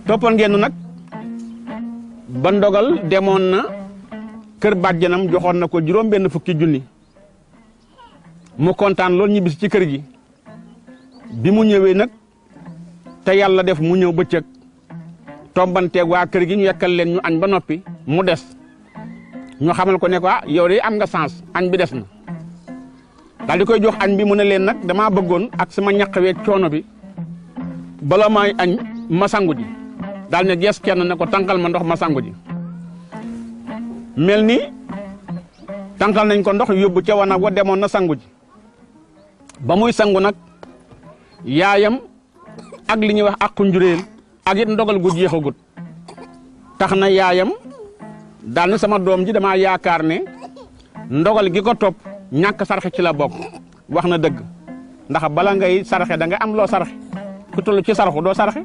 toppoon ngeen nag ba ndogal demoon na kër bàjjanam joxoon na ko juróom benn fukki junni mu kontaan loolu ñibbisi ci kër gi bi mu ñëwee nag te yàlla def mu ñëw bëccëg tombanteeg waa kër gi ñu yekkal leen ñu añ ba noppi mu des ñu xamal ko ne ko yow de am nga sens añ bi des na daal di koy jox añ bi mu ne leen nag damaa bëggoon ak sama ñaqweeg coono bi bala may añ ma sangu ji daal ne gees kenn ne ko tànqal ma ndox ma sangu ji mel ni tànqal nañ ko ndox yóbbu ca wanag wa demoon na sangu ji ba muy sangu nag yaayam ak li ñuy wax àqu njuréel ak it ndogal gu jeexagut tax na yaayam daal ne sama doom ji damaa yaakaar ne ndogal gi ko topp ñàkk sarxe ci la bokk wax na dëgg ndax bala ngay sarxe da nga am loo sarxe ku toll ci sarxu doo sarxe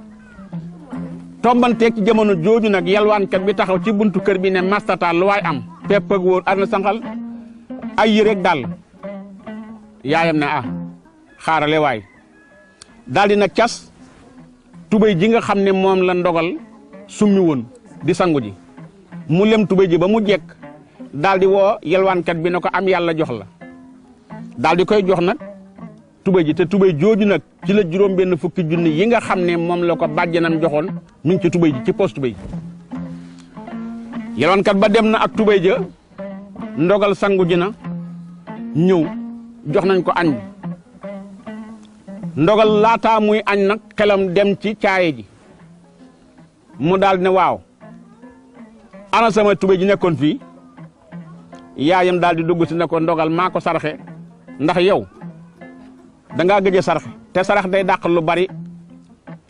tombanteeg ci jamono jooju nag yalwaankat bi taxaw ci buntu kër bi ne mastataal lu waay am pepp ak wóor ar na sanqal ay yërek daal yaayam ne xaarale waay daal di nag cas tubéy ji nga xam ne moom la ndogal summi woon di sangu ji mu lem tubéy ji ba mu jekk daal di woo yalwaankat bi ne ko am yàlla jox la daal di koy jox nag tubéy ji te tubéy jooju nag ci la juróom benn fukki junni yi nga xam ne moom la ko bàjjanam joxoon mi ngi ci tubéy ji ci poos tubéy ji yalwaankat ba dem na ak tubéy ja ndogal sangu ji na ñëw jox nañ ko añ bi ndogal laataa muy añ nag xelam dem ci caaye ji mu daal ne waaw ana sama tubéy ji nekkoon fii yaayam daal di dugg si ne ko ndogal maa ko sarxe ndax yow da ngaa gëj a sarxe te sarax day dàq lu bari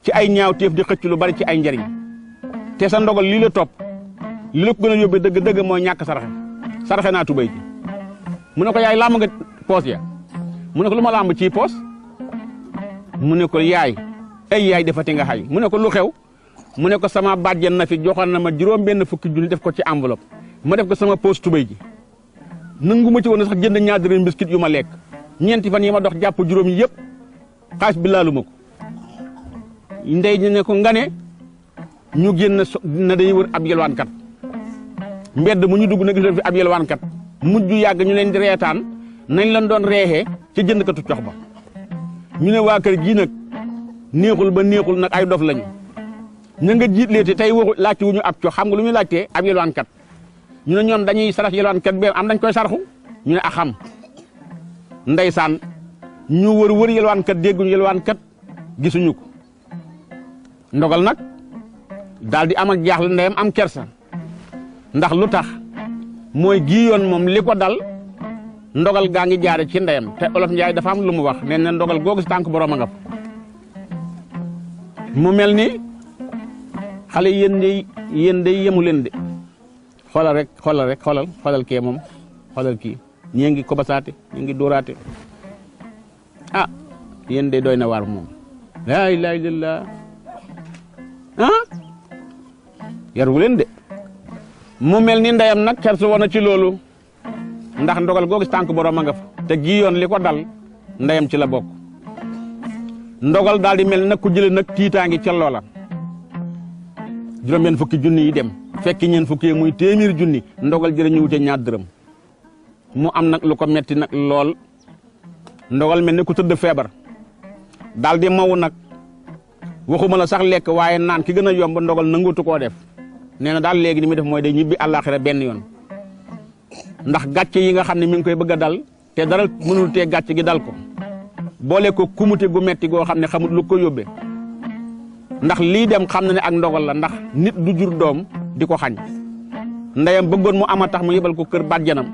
ci ay ñaawteef di xëcc lu bari ci ay njariñ te sa ndogal lii la topp li la ko gën a yóbbee dëgg-dëgg mooy ñàkk sarxe naa tubéy ji mu ne ko yaay làmb nga poos ya mu ne ko lu ma làmb ci poos mu ne ko yaay ay yaay defati nga xay mu ne ko lu xew mu ne ko sama bàjjen na fi joxoon na ma juróom benn fukki junni def ko ci enveloppe ma def ko sama poos tubéy ji nangu ma ci woon sax jënd ñaar dërëm biscuit yu ma lekk ñeenti fan yi ma dox jàpp juróom yi yëpp xaalis bi laalu ma ko ndey ñu ne ko nga ne ñu génn na dañuy wër ab yelwaankat mbedd mu ñu dugg na gis leen fi ab yelwaankat mujj yàgg ñu leen di reetaan nañ leen doon reexee ci jëndkatu cox ba ñu ne waa kër gii nag neexul ba neexul nag ay dof lañu ña nga jiitleete tey waxu laajte wu ñu ab cox xam nga lu ñu laajtee ab yelwaankat ñu ne ñoom dañuy sarax yelwaankat be am dañ koy sarxu ñu ne xam ndeysaan ñu wër yelwaankat dégguñu yelwaankat gisuñu ko ndogal nag daal di am ak jaaxle ndeyam am kersa ndax lu tax mooy gii yoon moom li ko dal ndogal gaa ngi jaare ci ndeyam te olof Njaay dafa am lu mu wax nee na ndogal googu si tànk borom a nga fa mu mel ni xale yéen de yemu leen de xoolal kee moom xoolal kii ñii ngi kobasaate ñii ngi dóoraate yéen de doy na waar moom laa ilaaha illallaah yaru leen de mu mel ni ndeyam nag kersu woon na ci loolu ndax ndogal googu tànk borom a nga fa te gi yoon li ko dal ndeyam ci la bokk ndogal daal di mel nag ku jële nag tiitaangi ca loola juróom-benn fukki junni yi dem fekki ñeen fukki muy téeméer junni ndogal jërë ñu wute ñaar dërëm mu am nag lu ko metti nag lool ndogal mel ni ku tëdd feebar daal di mawu nag waxuma la sax lekk waaye naan ki gën a yomb ndogal nanguutu koo def nee na daal léegi ni muy def mooy day ñibbi àllaaxira benn yoon ndax gàcce yi nga xam ne mi ngi koy bëgg a dal te dara mënul tee gàcce gi dal ko boole ko kumute gu metti goo xam ne xamut lu ko yóbbee ndax lii dem xam na ne ak ndogal la ndax nit du jur doom di ko xañ ndeyam bëggoon mu ama tax mu yebal ko kër bàjjanam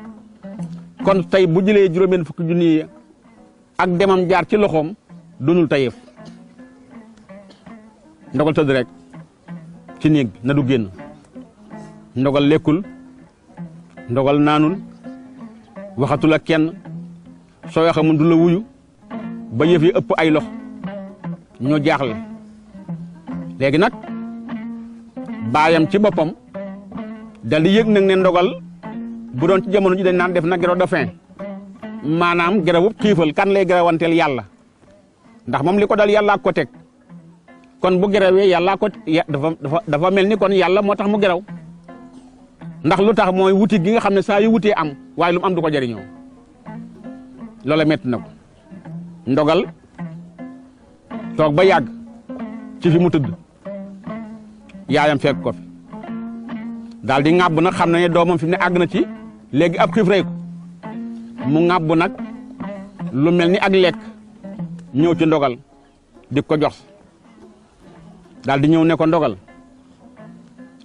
kon tey bu jëlee juróom-benn fukki junni yi ak demam jaar ci loxoom dunul tayeef ndogal tëdd rek ci néeg bi na du génn ndogal lekkul ndogal naanul waxatul ak kenn soo waxee mun du la wuyu ba yëf yi ëpp ay lox ñoo jaaxle léegi nag baayam ci boppam dal di yëg nag ne ndogal bu doon ci jamono ji dañ naan def na grève de faim maanaam grève xiifal kan lay grèwanteel yàlla ndax moom li ko dal yàlla ko teg kon bu gerewee yàllaa ko dafa mel ni kon yàlla moo tax mu gerew ndax lu tax mooy wuti gi nga xam ne saa yu wutee am waaye lu mu am du ko jariñoo loola metti na ko ndogal toog ba yàgg ci fi mu tëdd yaayam fekk ko fi daal di ŋàbb nag xam na ne doomam fi mu ne àgg na ci léegi ab xiif rey ko mu ŋàbb nag lu mel ni ak lekk ñëw ci ndogal di ko jox daal di ñëw ne ko ndogal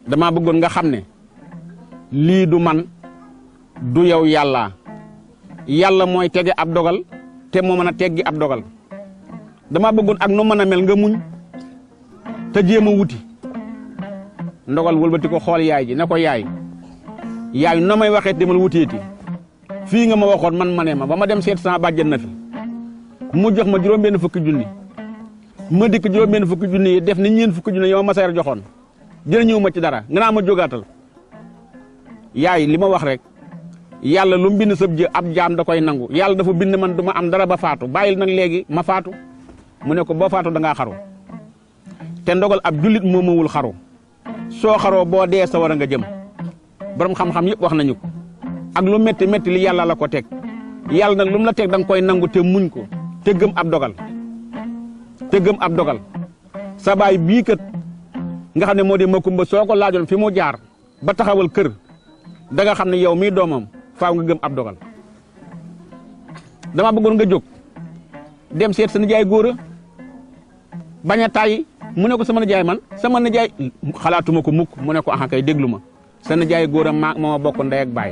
dama bëggoon nga xam ne lii du man du yow yàlla mooy tege ab dogal te moo mën a teggi ab dogal dama bëggoon ak nu mën a mel nga muñ te jéem a wuti ndogal wëlbati ko xool yaay ji ne ko yaay no may waxee demal wuteeti fii nga ma waxoon man ma ne ma ba ma dem seet sama bàjjen na fi mu jox ma juróom-benn fukki junni ma dikk juróom-benn fukki junni yi def ni ñeen fukki junni yow ma sayar joxoon jërëñëw ma ci dara nga naa ma jógaatal yaay li ma wax rek yàlla lu mu bind sëb ji ab jaam da koy nangu yàlla dafa bind man du ma am dara ba faatu bàyyil nag léegi ma faatu mu ne ko boo faatu da ngaa xaru te ndogal ab jullit moo mawul xaru soo xaroo boo dee sa war a nga jëm borom xam-xam yëpp wax nañu ko ak lu métti métti li yàlla la ko teg yàlla nag lu mu la teg da nga koy nangu te muñ ko te gëm ab dogal sa baay bii kat nga xam ne moo di Makumba soo ko laajoon fi mu jaar ba taxawal kër da nga xam ne yow mii doomam faaw nga gëm ab dogal dama bëggoon nga jóg dem seet sa nijaay góor a bañ a tàyyi mu ne ko sama nijaay sama nijaay xalaatuma ko mukk mu ne ko axa kay déglu ma sa nijaay góor a moo bokk ndey ak baay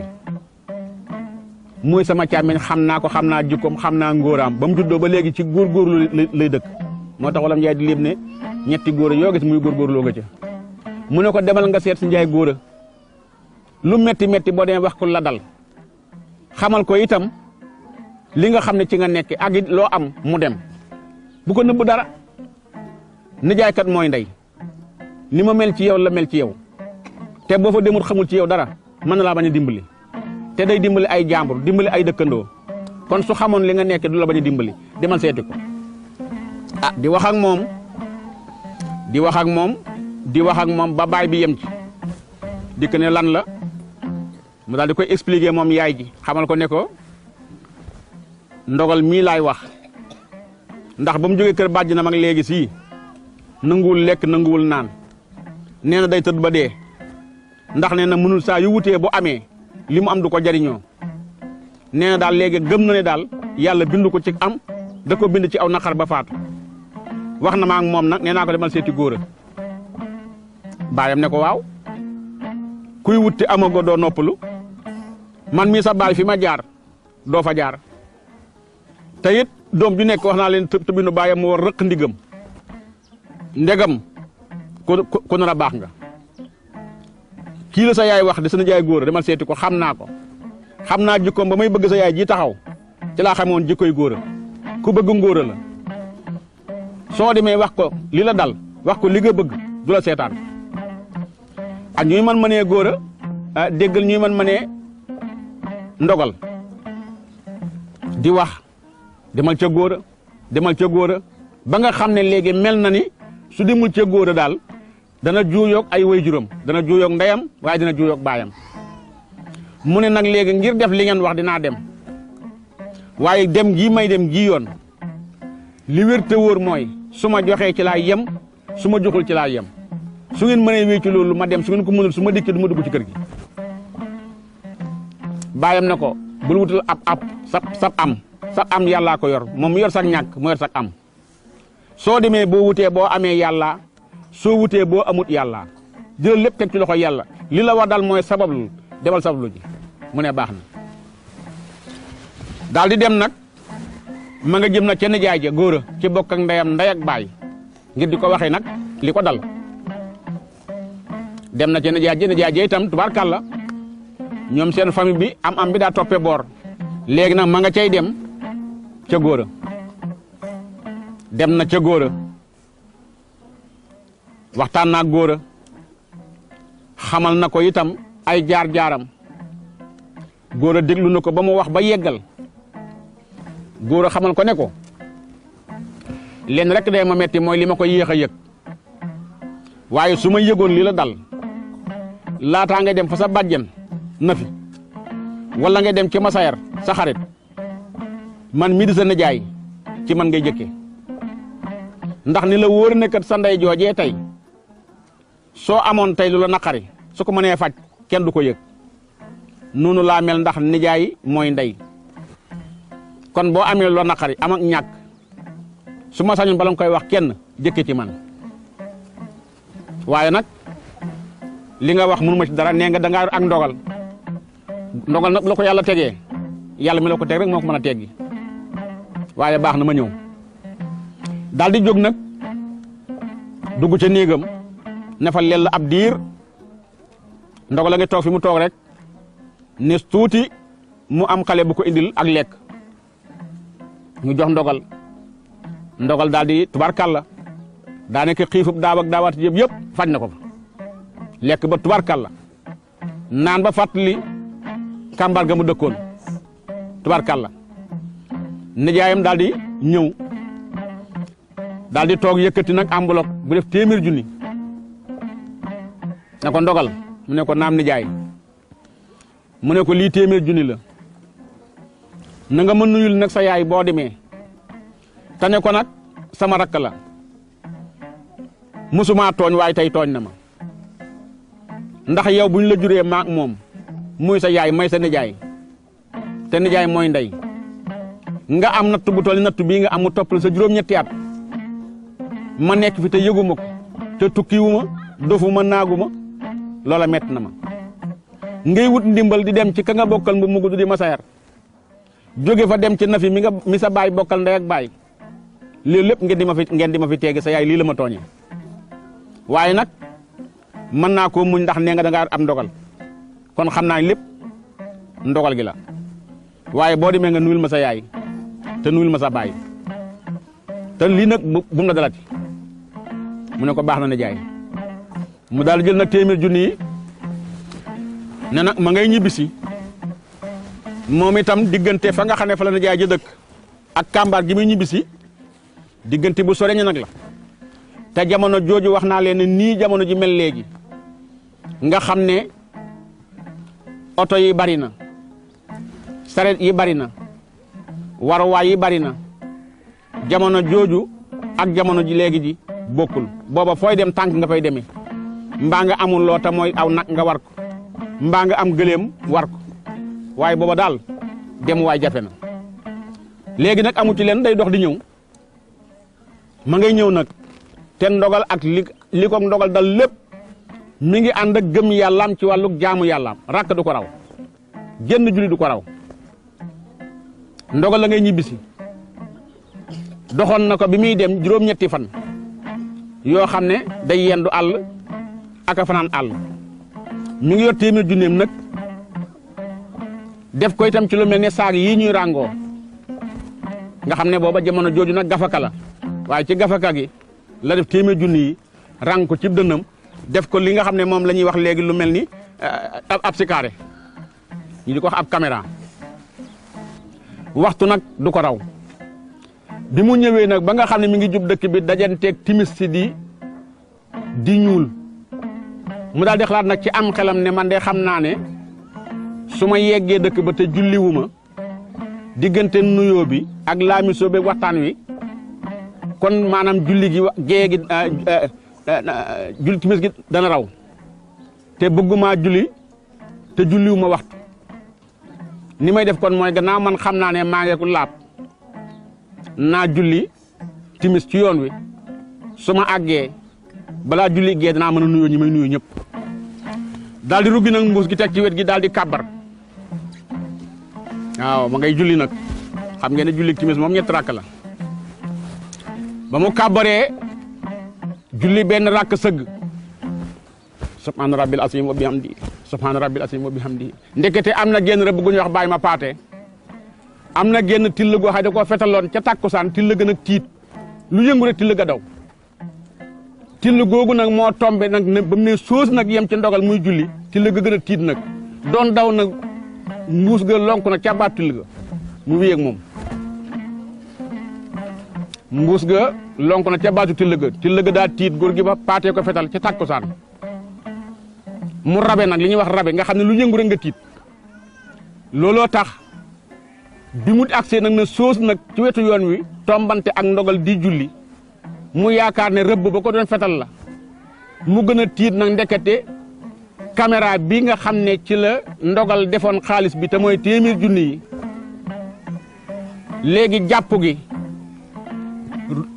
muy sama càmmeñ xam naa jikkoom xam naa ngóoraam ba mu juddoo ba léegi ci góorgóorlu lay dëkk moo tax wala njaay di léeb ne ñetti góor a yoo gis muy góorgóorloo nga ca mu ne ko demal nga seet si njaay góor a lu metti metti boo demee wax ko la dal xamal ko itam li nga xam ne ci nga nekk ak it loo am mu dem bu ko nëbb dara nijaaykat mooy ndey ni ma mel ci yow la mel ci yow te boo fa demut xamul ci yow dara mën na laa bañ a dimbali te day dimbali ay jàmbur dimbali ay dëkkandoo kon su xamoon li nga nekk du la bañ a dimbali demal seeti ko di wax ak moom ba baay bi yem ci dikk ne lan la mu daal di koy expliquer moom yaay ji xamal ko ne ko ndogal mii laay wax ndax ba mu jógee kër bàjj na mag léegi sii nanguwul lekk nanguwul naan nee na day tëdd ba dee ndax nee na mënul saa yu wutee bu amee li mu am du ko jariñoo nee na daal léegi gëm na ne daal yàlla bindu ko ci am da ko bind ci aw naqar ba faatu wax na ma ak moom nag nee naa ko demal seeti góor a baayam ne ko waaw kuy wutti amago doo noppalu man mii sa baay fi ma jaar doo fa jaar te it doom ju nekk wax naa leen tëbinu baayam mu war rëq ndigam ndegam ku nar a baax nga kii la sa yaay wax di sa nijaay góor a demal seeti ko xam naa jikkoom ba may bëgg sa yaay ji taxaw ci laa xamoon jikkoy góor a ku bëgg ngóor a la soo demee wax ko li la dal wax ko li nga bëgg du la seetaan ak ñuy mën mënee góor a déggal ñuy mën mënee ndogal di wax demal ca góor a ba nga xam ne léegi mel na ni su demul ca góor a daal dana juuyoog ay waajuram dana juuyoog ndeyam waaye dina juuyoog baayam mu ne nag léegi ngir def li ngeen wax dinaa dem waaye dem gii may dem gii yoon li wér te wóor mooy su ma joxee ci laa yem su ma joxul ci laa yem su ngeen mënee wéy ci loolu ma dem su ngeen ko mënul su ma dikkee du ma dugg ci kër gi baayam ne ko bul wutal sab am yàllaa ko yor moom mu yor sax ñàkk mu yor sax am soo demee boo wutee boo amee yàlla soo wutee boo amut yàlla jël lépp teg ci loxo yàlla li la war dal mooy sabablu demal sabablu ji mu ne baax na daal di dem nag ma nga jëm nag ca nijaay ja góor a ci bokk ak ndeyam ndey ak baay ngir di ko waxee nag li ko dal dem na ca nijaay ja itam tubaarkàlla ñoom seen famille bi am bi daa toppee boor léegi nag ma nga cay dem ca góor a dem na ca góor a waxtaan naa góor a xamal na ko itam ay jaar-jaaram góor a déglu na ko ba mu wax ba yeggal góor a xamal ko ne ko leen rek day ma metti mooy li ma ko yéex a yëg waaye su ma yëgoon lii la dal laataa ngay dem fa sa bàjjen na fi wala ngay dem ci Masayar sa xarit man mii di sa nijaay ci man ngay jëkkee ndax ni la wóor ne kat sa ndey joojee tey soo amoon tey lu la naqari su ko mënee faj kenn du ko yëg noonu laa mel ndax nijaay mooy ndey kon boo amee lu la naqari am ak ñàkk su ma sañoon bala nga koy wax kenn jëkke ci man waaye nag li nga wax mënu ma ci dara nee nga da ngaa ak ndogal nag la ko yàlla tegee yàlla mi la ko teg rek moo ko mën a teggi waaye baax na ma ñëw daal di jóg nag dugg ca néegam ne fa lell ab diir ndogal la nga toog fi mu toog rek ne tuuti mu am xale bu ko indil ak lekk ñu jox ndogal daal di tubarkalla daa nekk xiifub daaw ak daawaat yëpp faj na ko fa lekk ba tubarkalla naan ba fàttali kàmbar ga mu dëkkoon tubarkalla nijaayam daal di ñëw daal di toog yëkkati nag enveloppe bu def 100 junni ne ko ndogal mu ne ko naam nijaay mu ne ko lii 100 junni la na nga ma nuyul nag sa yaay boo demee te ne ko nag sama rakk la musuma tooñ waaye tey tooñ na ma ndax yow bu ñu la juree maak moom muy sa yaay may sa nijaay te nijaay mooy ndey nga am natt bu toll natt bii nga am mu toppal sa juróom-ñetti at ma nekk fi te yëguma ko te tukkiwuma dofuma naaguma loola mett na ma ngay wut ndimbal di dem ci ka nga bokkal mu mugudu di Masayar jóge fa dem ci Nafi mi sa baay bokkal ndey ak baay lii lépp ngeen di ma fi teegi sa yaay lii la ma tooñee waaye nag mën naa koo muñ ndax nee nga da ngaa am ndogal kon xam naa lépp ndogal gi la waaye boo demee nga nuyul ma sa yaay te nuyul ma sa baay te lii nag bu mu la dalati mu ne ko baax na ne jaay mu daal jël nag 100 junni yi ne nag ma ngay ñibbisi moom itam diggante fa nga xam ne fa la na jaay ja dëkk ak kàmbaar gi muy ñibbisi diggante bu sore ñu nag la te jamono jooju wax naa leen ne nii jamono ji mel léegi nga xam ne oto yi bari na saret yi bari na waruwaay yi bari na jamono jooju ak jamono ji léegi ji bokkul booba fooy dem tànk nga fay demee mbaa nga amul loo ta mooy aw nag nga war ko mbaa nga am gëléem war ko waaye booba daal dem waay jafe na léegi nag amu ci leen day dox di ñëw ma ngay ñëw nag te ndogal ak li ko ndogal dal lépp mi ngi ànd ak gëm yàllaam ci wàllu jaamu yàllaam rakk du ko raw génn julli du ko raw ndogal la ngay ñibbisi doxoon na ko bi muy dem juróom-ñetti fan yoo xam ne day yendu àll ak a fanaan àll mi ngi yor 100 junneem nag def ko itam ci lu mel ne saag yii ñuy ràngoo nga xam ne booba jamono jooju nag gafaka la waaye ci gafaka gi la def 100 junni yi ràng ko ci dënnam def ko li nga xam ne moom la ñuy wax léegi lu mel ni ab sikaare ñu di ko wax ab caméra waxtu nag du ko raw bi mu ñëwee nag ba nga xam ne mi ngi jub dëkk bi dajanteeg timis si di ñuul mu daal di xalaat nag ci am xelam ne man de xam naa ne su ma yeggee dëkk ba te julliwuma diggante nuyoo bi ak laamisoo bi waxtaan wi kon maanaam julli gi gée gi julli timis gi dana raw te bëgguma julli te julliwuma waxtu ni may def kon mooy gannaaw man xam naa ne maa ngi ko laab naa julli timis ci yoon wi su ma àggee balaa julli gee danaa mën a nuyoo ñi may nuyu ñëpp daal di ruggi nag mbuus gi teg ci wet gi daal di kàbbar waaw ma ngay julli nag xam ngeen ne julli timis moom 3 rakk la ba mu kàbbaree julli benn rakk sëgg subhaana rabbil asiim wa bihamdi subhaana rabbil asiim wa bihamdi ndekete am na genn rëbb gu ñuy wax bàyyi ma paate am na genn till goo xam da koo fetaloon ca tàkkusaan till ga nag tiit lu yëngu rek till ga daw till googu nag moo tombe nag ne ba mu ne soos nag yem ci ndogal muy julli till ga gën a tiit nag doon daw nag mbuus ga lonk nag ca baat till ga mu wéy ak moom mbuus ga lonk na ca baatu till ga daa tiit góor gi ba paatee ko fetal ca tàkkusaan mu rabe nag li ñuy wax rabe nga xam ne lu yëngu rek nga tiit looloo tax bi mu agsee nag na soos nag ci wetu yoon wi tombante ak ndogal di julli mu yaakaar ne rëbb ba ko doon fetal la mu gën a tiit nag ndekete caméra bi nga xam ne ci la ndogal defoon xaalis bi te mooy 100 junni yi léegi jàpp gi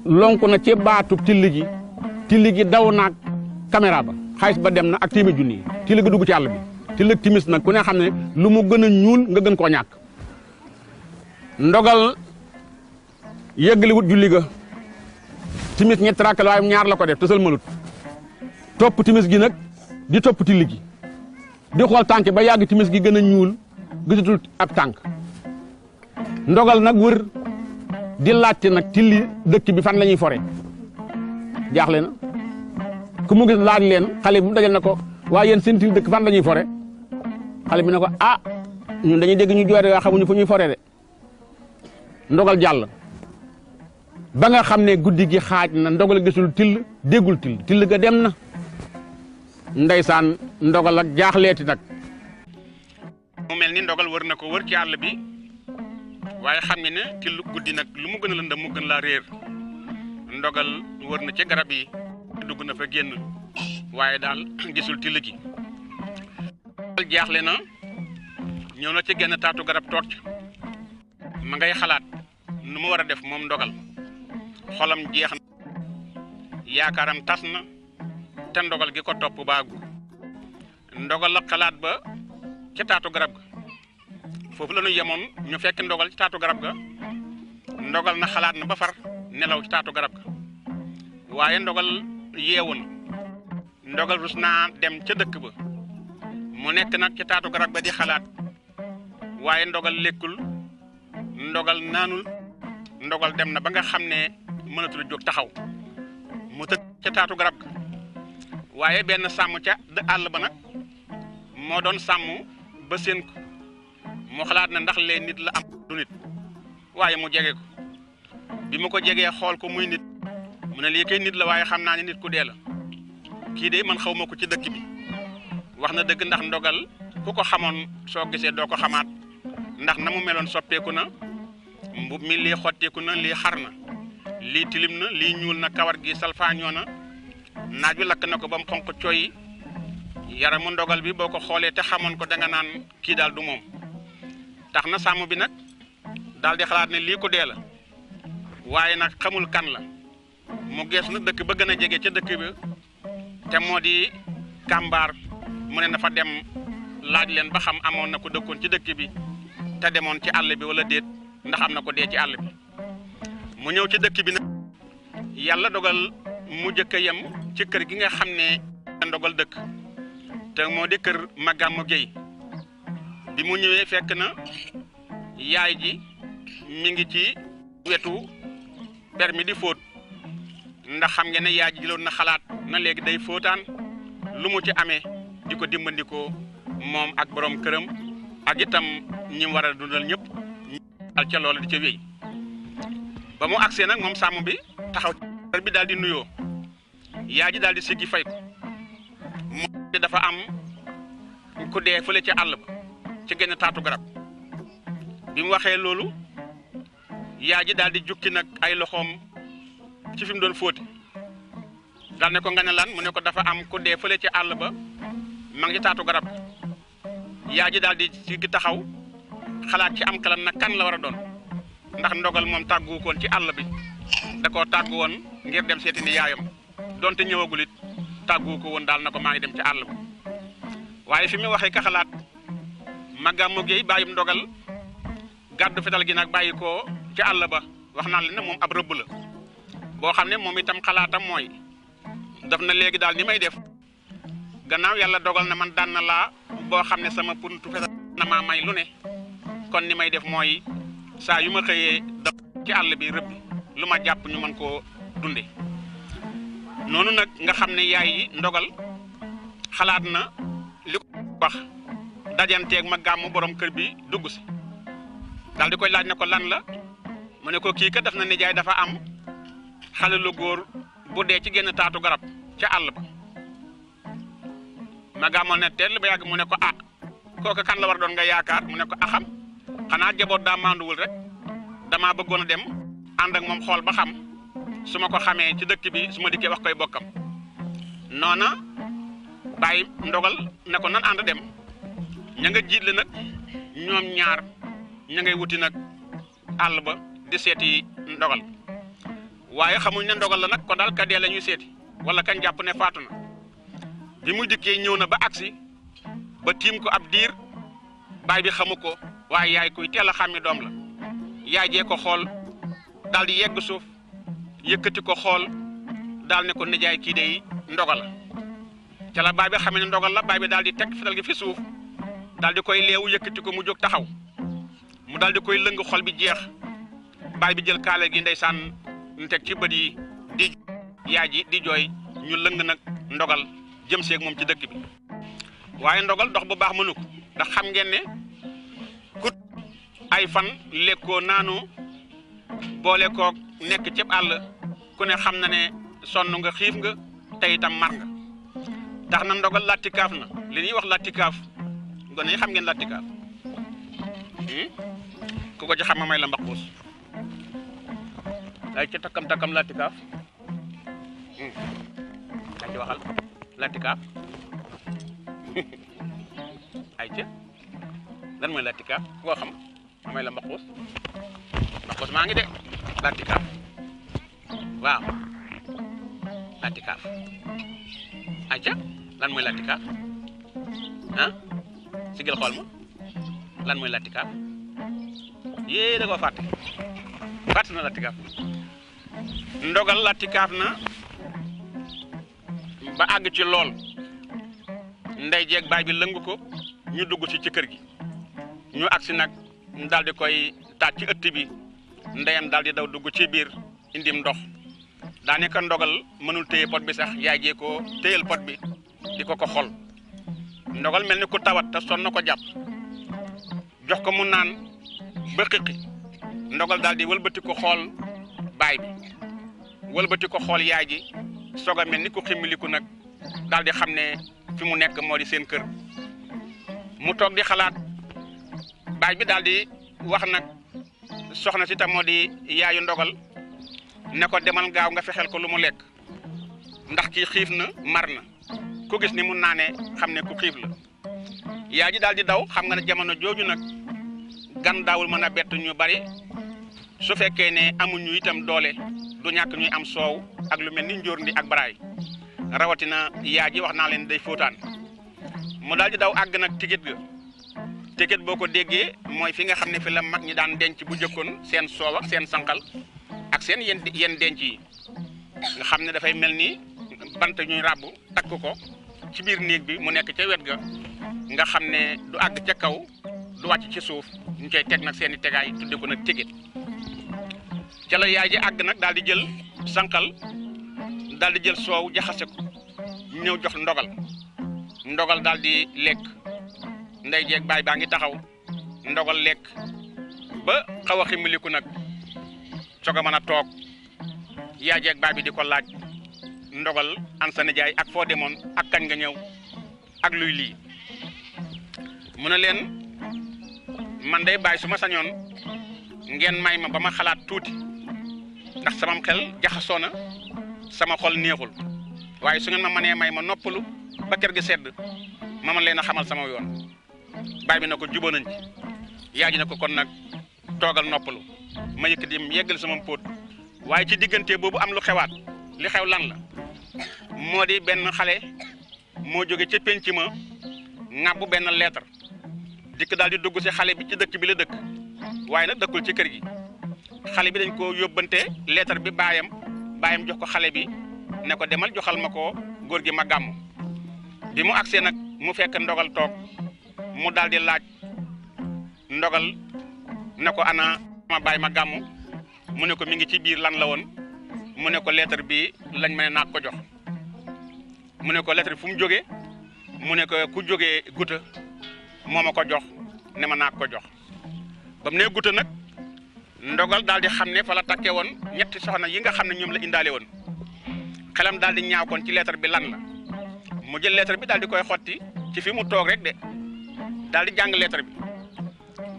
lonku na ci baatu till gi daw naag caméra ba xaalis ba dem na ak 100 junni yi till gi dugg ci àll bi till ak timis nag ku ne xam ne lu mu gën a ñuul nga gën koo ñàkk ndogal yëggali wut julli ga timis ñetti rakk la waaye ñaar la ko def te sëlmalut topp timis gi nag di topp till gi di xool tànk ba yàgg timis gi gën a ñuul gisatul ab tànk ndogal nag wër di laajte nag tilli dëkk bi fan la ñuy fore jaaxle na ku mu gis laaj leen xale bu dajal na ko waaye yéen seen tilli dëkk fan la ñuy fore xale bi ne ko ah ñun dañuy dégg ñu jooy waaye xamuñu fu ñuy fore de ndogal jàll ba nga xam ne guddi gi xaaj na ndogal gisul till déggul till ga dem na ndeysaan ndogal ak jaaxleeti nag mu mel ni ndogal wër na ko wër ci àll bi waaye xam nga ne till guddi nag lu mu gën a lëndëm mu gën laa réer ndogal wër na ci garab yi dugg na fa génn waaye daal gisul till gi jaaxle na ñëw na ci genn taatu garab toog ci ma ngay xalaat nu mu war a def moom ndogal xolam jeex na yaakaaram tas na te ndogal gi ko topp baagu ndogal la xalaat ba ca taatu garab ga foofu la ñu yemoon ñu fekk ndogal ci taatu garab ga ndogal na xalaat na ba far nelaw ci taatu garab ga waaye ndogal yeewu na ndogal rus naa dem ca dëkk ba mu nekk nag ca taatu garab ga di xalaat waaye ndogal lekkul ndogal naanul ndogal dem na ba nga xam ne mënatul jóg taxaw mu tëdd ca taatu garab ga waaye benn sàmm ca àll ba nag moo doon sàmm ba seen ko mu xalaat na ndax lee nit la am du nit waaye mu jege ko bi mu ko jegee xool ko muy nit mu ne lii kay nit la waaye xam naa ne nit ku dee la kii de man xaw ma ko ci dëkk bi wax na dëgg ndax ndogal ku ko xamoon soo gisee doo ko xamaat ndax na mu meloon soppeeku na mbub mi lii xotteeku na lii xar na lii tilim na lii ñuul na kawar gi salfaañoo na naaj wi lakk na ko ba mu xonq cooy yaramu ndogal bi boo ko xoolee te xamoon ko danga naan kii daal du moom tax na sàmm bi nag daal di xalaat ne lii ko dee la waaye nag xamul kan la mu gees na dëkk ba gën a jege ca dëkk bi te moo di kàmbaar mu ne dafa dem laaj leen ba xam amoon na ko dëkkoon ci dëkk bi te demoon ci àll bi wala déet ndax am na ko dee ci àll bi mu ñëw ci dëkk bi nag yàlla dogal mu jëkk a yem ci kër gi nga xam ne ndogal dëkk te moo di kër Magamu Géy bi mu ñëwee fekk na yaay ji mi ngi ci wetu permis di fóot ndax xam ngeen ne yaay ji jëloon na xalaat na léegi day fóotaan lu mu ci amee di ko dimbandikoo moom ak borom këram ak itam ñi war a dundal ñëpp al ca loolu di ca wéy ba mu agsee nag moom sàmm bi taxaw bi daal di nuyoo yaay ji daal di siggi fay ko moom dafa am ku dee fële ca àll ba ci genn taatu garab bi mu waxee loolu yaay ji daal di jukki nag ay loxoom ci fi mu doon fóoti daal ne ko nga ne lan mu ne ko dafa am ku dee fële ci àll ba ma ngi ci taatu garab yaay ji daal di siggi taxaw xalaat ci am kalam nag kan la war a doon ndax ndogal moom tàggu koon ci àll bi da koo tàggu woon ngir dem seeti ni yaayam donte ñëwagul it tàggu ko woon daal na ko maa ngi dem ci àll ba waaye fi mu waxee ka xalaat Magamu Géy bàyyum ndogal gàddu fetal gi nag bàyyi ko ci àll ba wax naa leen ne moom ab rëbb la boo xam ne moom itam xalaatam mooy daf na léegi daal ni may def gannaaw yàlla dogal na man daan na laa boo xam ne sama puntu fetal na maa may lu ne kon ni may def mooy saa yu ma xëyee daf ci àll bi rëbb lu ma jàpp ñu mën koo dunde noonu nag nga xam ne yaay yi ndogal xalaat na li ko wax dajanteeg Magamu borom kër bi dugg si daal di koy laaj ne ko lan la mu ne ko kii kat daf na nijaay dafa am xale lu góor bu dee ci genn taatu garab ca àll ba ma gàmmoon ne teel ba yàgg mu ne ko ah kooku kan la war doon nga yaakaar mu ne ko axam xanaa jaboot daa manduwul rek damaa bëggoon a dem ànd ak moom xool ba xam su ma ko xamee ci dëkk bi su ma dikkee wax koy bokkam noona bàyyi ndogal ne ko nan ànd dem ña nga jiitle nag ñoom ñaar ña ngay wuti nag àll ba di seeti ndogal waaye xamuñ ne ndogal la nag kon daal kadee la ñuy seeti wala kañ jàpp ne faatu na bi mu dikkee ñëw na ba agsi ba tiim ko ab diir baay bi xamu ko waaye yaay kuy teel a xàmmi doom la yaay jee ko xool daal di yegg suuf yëkkati ko xool daal ne ko nijaay kii dey ndogal la ca la baay bi xamee ne ndogal la baay bi daal di teg fital gi fi suuf daal di koy leewu yëkkati ko mu jóg taxaw mu daal di koy lëng xol bi jeex baay bi jël kaale gi ndeysaan ñu teg ci bët yi di yaay ji di jooy ñu lëng nag ndogal jëm seeg moom ci dëkk bi waaye ndogal dox bu baax mënu ko ndax xam ngeen ne kut ay fan lekkoo naanu boole koog nekk cëb àll ku ne xam na ne sonn nga xiif nga te itam mar nga tax na ndogal lattikaaf na li ñuy wax lattikaaf gone yi xam ngeen lattikaaf ku ko ci xam may la mbaquus ay ci takkam lattikaaf ay ci waxal lattikaaf ay ci lan mooy lattikaaf ku ko xam may la mbaquus maa ngi de lattikaaf waaw lattikaaf ay ca lan mooy lattikaaf ah sigil xool ma lan mooy lattikaaf yée da koo fàtte na lattikaaf ndogal lattikaaf na ba àgg ci lool ndey jeeg baay bi lëng ko ñu dugg ci kër gi ñu agsi nag daal di koy taaj ci ëtt bi ndeyam daal di daw dugg ci biir indim ndox daanaka ndogal mënul téye pot bi sax yaay jee ko téyel pot bi di ko xol ndogal mel ni ku tawat te sonn ko jàpp jox ko mu naan ba xiqi ndogal daal di wëlbati ko xool baay bi wëlbati ko xool yaay ji soog a mel ni ku ximmiliku nag daal di xam ne fi mu nekk moo di seen kër mu toog di xalaat baay bi daal di wax nag soxna si tam moo di yaayu ndogal ne ko demal gaaw nga fexeel ko lu mu lekk ndax kii xiif na mar na ku gis ni mu naanee xam ne ku xiif la yaay ji daal di daw xam nga ne jamono jooju nag gan daawul mën a bett ñu bari su fekkee ne amuñu itam doole du ñàkk ñuy am soow ak lu mel ni njóorndi ak baraay rawatina yaay ji wax naa leen day fóotaan mu daal di daw àgg nag tigit ga tigit boo ko déggee mooy fi nga xam ne fi la mag ñi daan denc bu jëkkoon seen soow ak seen sànqal ak seen yenn denc yi nga xam ne dafay mel ni bant ñuy ràbb takk ko ci biir néeg bi mu nekk ca wet ga nga xam ne du àgg ca kaw du wàcc ci suuf ñu koy teg nag seen i tegaay tudde ko nag tigit ca la yaay ji àgg nag daal di jël sànqal daal di jël soow jaxase ko ñëw jox ndogal daal di lekk ndey jeeg baay baa ngi taxaw ndogal lekk ba xaw a ximmiliku nag soog a mën a toog yaay jeeg baay bi di ko laaj ndogal an sa nijaay ak foo demoon ak kañ nga ñëw ak luy lii mu ne leen man day baay su ma sañoon ngeen may ma ba ma xalaat tuuti ndax samam xel jaxasoo na sama xol neexul waaye su ngeen ma mënee may ma noppalu ba kër gi sedd ma mën leen a xamal sama yoon baay bi na ko jubóo nañ ci yaay ji na ko kon nag toogal noppalu ma yëkkati yeggal sama póot waaye ci diggante boobu am lu xewaat li xew lan la moo di benn xale moo jóge ca penc ma ŋàbbu benn lettre dikk daal di dugg si xale bi ci dëkk bi la dëkk waaye nag dëkkul ci kër gi xale bi dañ ko yóbbante lettre bi baayam jox ko xale bi ne ko demal joxal ma ko góor gi ma gàmm bi mu agsee nag mu fekk ndogal toog mu daal di laaj ndogal ne ko ana ma baay ma gàmm mu ne ko mi ngi ci biir lan la woon mu ne ko lettre bi lañ ma ne naa ko jox mu ne ko lettre bi fu mu jógee mu ne ko ku jógee guta moo ma ko jox ne ma naa ko jox ba mu ne guta nag ndogal daal di xam ne fa la takkee woon ñetti soxna yi nga xam ne ñoom la indaale woon xelam daal di ñaaw kon ci lettre bi lan la mu jël lettre bi daal di koy xotti ci fi mu toog rek de daal di jàng lettre bi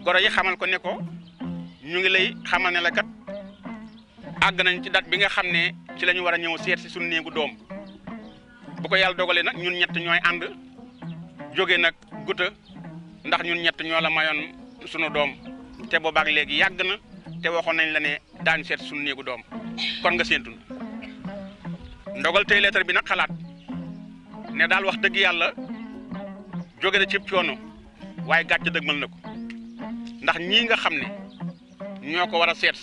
goro yi xamal ko ne ko ñu ngi lay xamal ne la kat àgg nañ ci date bi nga xam ne ci la ñu war a ñëw seet si suñu néegu doom bu ko yàlla dogalee nag ñun ñett ñooy ànd jóge nag guta ndax ñun ñett ñoo la mayoon sunu doom te boobaak léegi yàgg na te waxoon nañ la ne daañ seet suñu néegu doom kon nga séentu ndogal tey lettre bi nag xalaat ne daal wax dëgg yàlla jóge na cib coono waaye gàcce dëgmal na ko ndax ñii nga xam ne ñoo ko war a seet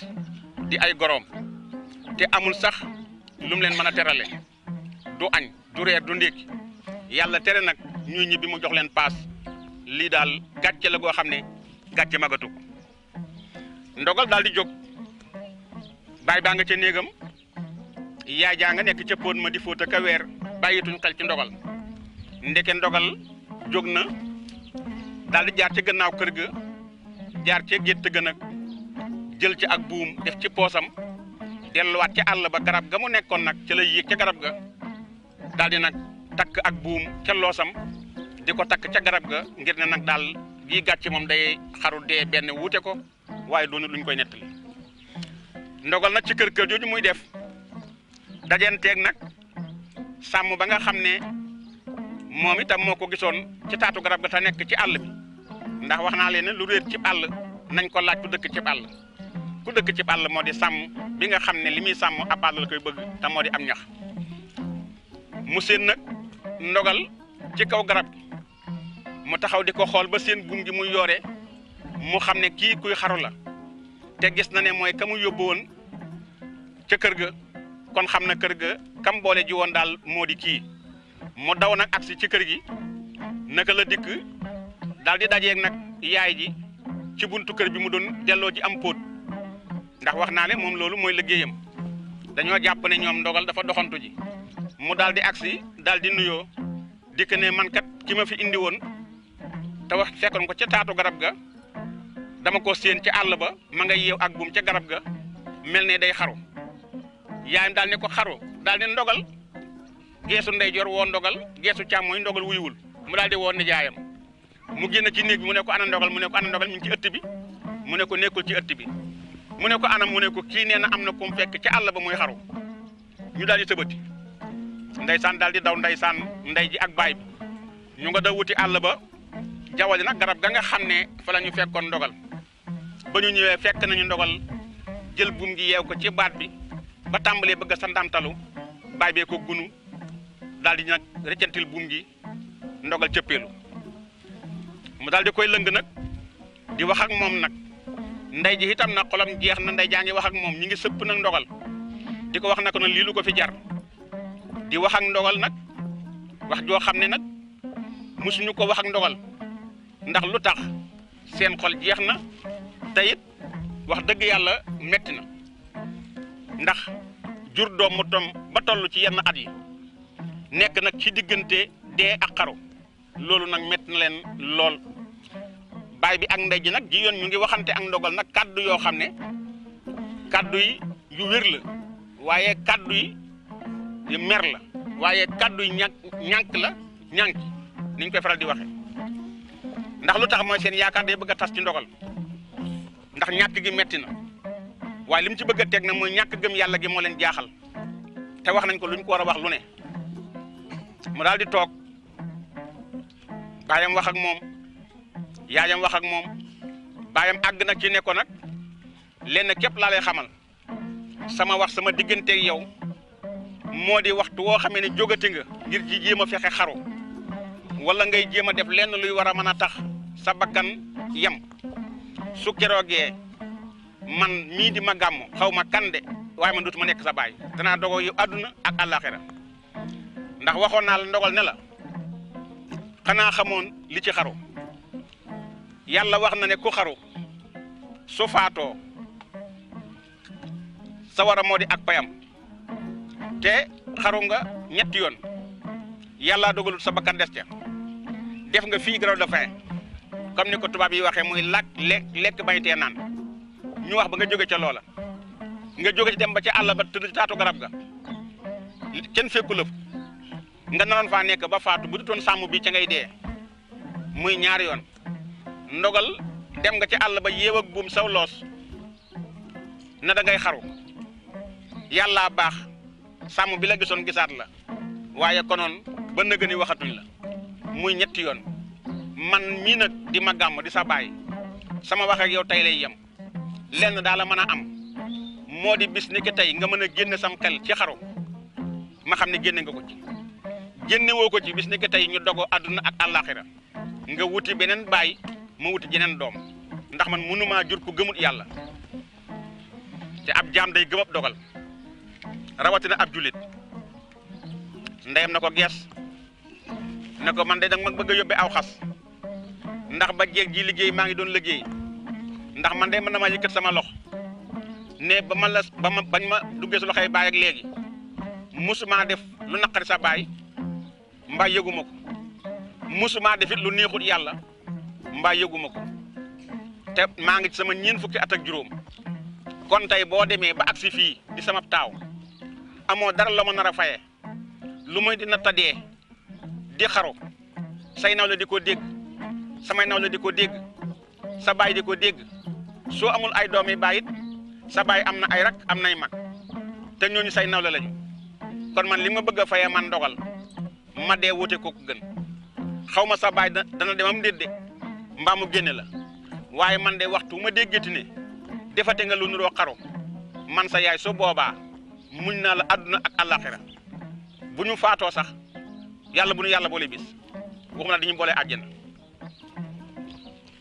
di ay goroom te amul sax lu mu leen mën a terale du añ du reer du ndékki yàlla tere nag ñuy ñibbi mu jox leen paas lii daal gàcce la goo xam ne gàcce magatu ko ndogal daal di jóg baay baa nga ca néegam yaay jaa nga nekk ca póon ma di fóot ak a weer bàyyituñ xel ci ndogal ndeke ndogal jóg na daal di jaar ci gannaaw kër ga jaar ci gétt ga nag jël ci ak buum def ci poosam delluwaat ci àll ba garab ga mu nekkoon nag ca lay yéeg ca garab ga daal di nag takk ak buum ca loosam di ko takk ca garab ga ngir ne nag daal gii gàcce moom day xaru dee benn wuute ko waaye doonu luñ koy nettali ndogal nag ci kër jooju muy def dajenteeg nag sàmm ba nga xam ne moom itam moo ko gisoon ci taatu garab ga te nekk ci àll bi ndax wax naa leen ne lu réer ci àll nañ ko laaj ku dëkk ci àll ku dëkk ci àll moo di sàmm bi nga xam ne li muy sàmm ab àll la koy bëgg te moo di am ñax mu seen nag ndogal ci kaw garab gi mu taxaw di ko xool ba seen buum gi muy yoore mu xam ne kii kuy xaru la te gis na ne mooy ka mu yóbbu woon ca kër ga kon xam na kër ga kam boole ji woon daal moo di kii mu daw nag agsi ci kër gi naka la dikk daal di dajeeg nag yaay ji ci buntu kër bi mu doon delloo ji am póot ndax wax naa ne moom loolu mooy liggéeyam dañoo jàpp ne ñoom ndogal dafa doxantu ji mu daal di agsi daal di nuyoo dikk ne man kat ki ma fi indi woon te wax fekkoon ko ca taatu garab ga dama ko séen ci àll ba ma nga yeew ak buum ca garab ga mel ne day xaru yaayam daal ne ko xaru daal di ndogal geesu ndeyjoor woo ndogal geesu càmmooñ ndogal wuyuwul mu daal di woo nijaayam mu génn ci néeg bi mu ne ko ana ndogal mu ne ko ana ndogal mi ngi ci ëtt bi mu ne ko nekkul ci ëtt bi mu ne ko anam mu ne ko kii nee na am na ku mu fekk ci àll ba muy xaru ñu daal di tëbati ndeysaan daal di daw ndeysaan ndey ji ak baay bi ñu nga daw wuti àll ba jawali nag garab ga nga xam ne fa la ñu fekkoon ndogal ba ñu ñëwee fekk nañu ndogal jël buum gi yeew ko ci baat bi ba tàmbalee bëgg sa ndamtalu baay bee ko gunu daal di nag rëccantil buum gi ndogal cëppeelu mu daal di koy lëng nag di wax ak moom nag ndey ji itam nag xolam jeex na ndey jaa ngi wax ak moom ñi ngi sëpp nag ndogal di ko wax na ko nag lii lu ko fi jar di wax ak ndogal nag wax joo xam ne nag musuñu ko wax ak ndogal ndax lu tax seen xol jeex na te it wax dëgg yàlla metti na ndax jur doom mu tom ba toll ci yenn at yi nekk nag ci diggante dee ak xaru loolu nag metti na leen lool baay bi ak ndey ji nag ji yoon ñu ngi waxante ak ndogal nag kàddu yoo xam ne kàddu yi yu wér la waaye kàddu yi yu mer la waaye kàddu yi ñànk la ñànk niñ koy faral di waxe ndax lu tax mooy seen yaakaar day bëgg a tas ci ndogal ndax ñàkk gi metti na waaye li mu ci bëgg a teg na mooy ñàkk gëm yàlla gi moo leen jaaxal te wax nañ ko luñ ko war a wax lu ne mu daal di toog baayam wax ak moom yaayam wax ak moom baayam àgg nag ci ne ko nag lenn képp laa lay xamal sama wax sama digganteeg yow moo di waxtu woo xamee ne jógati nga ngir ji jéem a fexe xaru wala ngay jéem a def lenn luy war a mën a tax sa bakkan yem su keroogee man mii di ma gàmmu xaw ma kan de waaye man dootuma nekk sa baay danaa dogoo yow àdduna ak àllaaxira ndax waxoon naa la ndogal ne la xanaa xamoon li ci xaru yàlla wax na ne ku xaru su faatoo sawara moo di ak payam te xaru nga ñetti yoon yàlla dogalut sa bakkan des ca def nga fii grève de faim comme ni ko tubaab yi waxee muy lekk bañtee naan ñu wax ba nga jóge ca loola nga jóge ci dem ba ca àll ba tëdd ci taatu garab ga kenn fekku la nga naroon faa nekk ba faatu bu dutoon sàmm bi ca ngay dee muy ñaari yoon ndogal dem nga ci àll ba yeew ak buum saw loos na da ngay xaru yàlla baax sàmm bi la gisoon gisaat la waaye konoon ba nëgë ni waxatuñ la muy ñetti yoon man mii nag di ma gàmm di sa baay sama wax ak yow tey lay yem lenn daal la mën a am moo di bis ni ki tey nga mën a génn sam xel ci xaru ma xam ne génne nga ko ci génne woo ko ci bis ni ki tey ñu dogo àdduna ak àllaaxira nga wuti beneen baay ma wuti jeneen doom ndax man mënumaa jur ku gëmut yàlla te ab jaam day gëm ab dogal rawatina ab julit ndeyam na ko gees ne ko man de danga ma bëgg a yóbbee aw xas ndax ba jeeg ji liggéey maa ngi doon liggéey ndax man de mën na maa yëkkat sama lox ne ba bañ ma duggee su loxoy baay ak léegi musuma def lu naqari sa baay mbaa yëguma ko musuma defit lu neexut yàlla mbaa yëguma ko te maa ngi ci sama ñeent fukki at ak juróom kon tey boo demee ba agsi fii di sama taaw amoo dara la ma nar a faye lu muy dina tadee di xaru say nawle di ko dégg samay nawle di ko dégg sa baay di ko dégg soo amul ay doomi baay it sa baay am na ay rak am nay mag te ñooñu say nawle lañu kon man li ma bëgg a fayee man dogal ma dee wute ko gën xaw ma sa baay dana demam déedéet mbaa mu génne la waaye man de waxtu ma déggati ne defate nga lu nuroo xaru man sa yaay soo boobaa muñ naa la àdduna ak àllaaxira bu ñu faatoo sax yàlla bu ñu yàlla boole bis waxuma la dañuy boole àjjana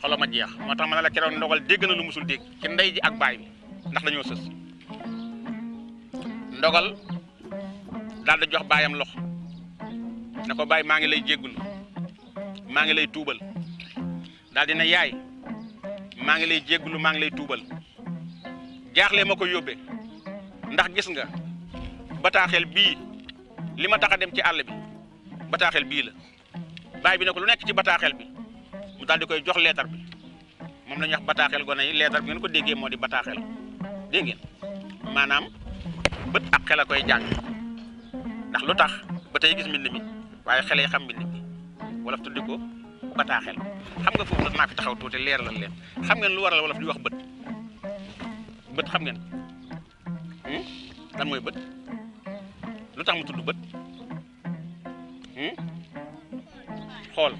xolo ma jeex moo tax ma ne la keroog ndogal dégg na lu musul dégg ci ndey ji ak baay bi ndax dañoo sës ndogal daal di jox baayam loxo ne ko baay maa ngi lay jéggulu maa ngi lay tuubal daal di ne yaay maa ngi lay jéggulu maa ngi lay tuubal jaaxle ma ko yóbbee ndax gis nga bataaxel bii li ma tax a dem ci àll bi bataaxel bii la baay bi ne ko lu nekk ci bataaxel bi mu daal di koy jox leetar bi moom la ñuy wax bataaxel gone yi leetar bi ngeen ko déggee moo di bataaxel dégg ngeen maanaam bët ak xel a koy jàng ndax lu tax ba tey gis mbind mi waaye xel yi xam mbind mi wolof tuddi ko bataaxel xam nga foofu nag naa fi taxaw tuuti leeralal leen xam ngeen lu waral wolof di wax bët bët xam ngeen lan mooy bët lu tax mu tudd bët xool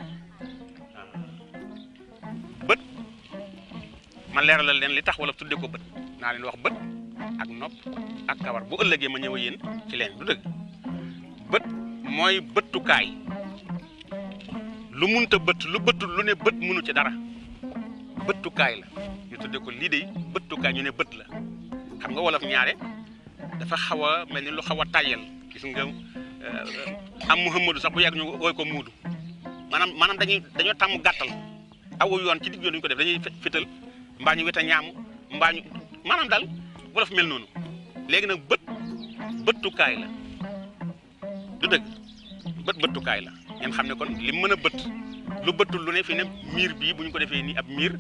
bët ma leeralal leen li tax wolof tudde ko bët naa leen wax bët ak nopp ak kawar bu ëllëgee ma ñëw yéen ci leen du dëgg bët mooy bëttukaay lu munta bët lu bëttul lu ne bët munu ci dara bëttukaay la ñu tudde ko lii de bëttukaay ñu ne bët la xam nga wolof ñaare dafa xaw a mel ni lu xaw a tàyyel gis nga am Muhammadu sax bu yàgg ñu wooy ko muudu maanaam dañoo tàmm gàttal awu yoon ci digg yoon duñu ko def dañuy fital mbaa ñu weta ñaamu mbaa ñu maanaam daal wolof mel noonu léegi nag bëttukaay la du dëgg bëttukaay la ngeen xam ne kon li mën a bët lu bëttul lu ne fi ne miir bii bu ñu ko defee nii ab miir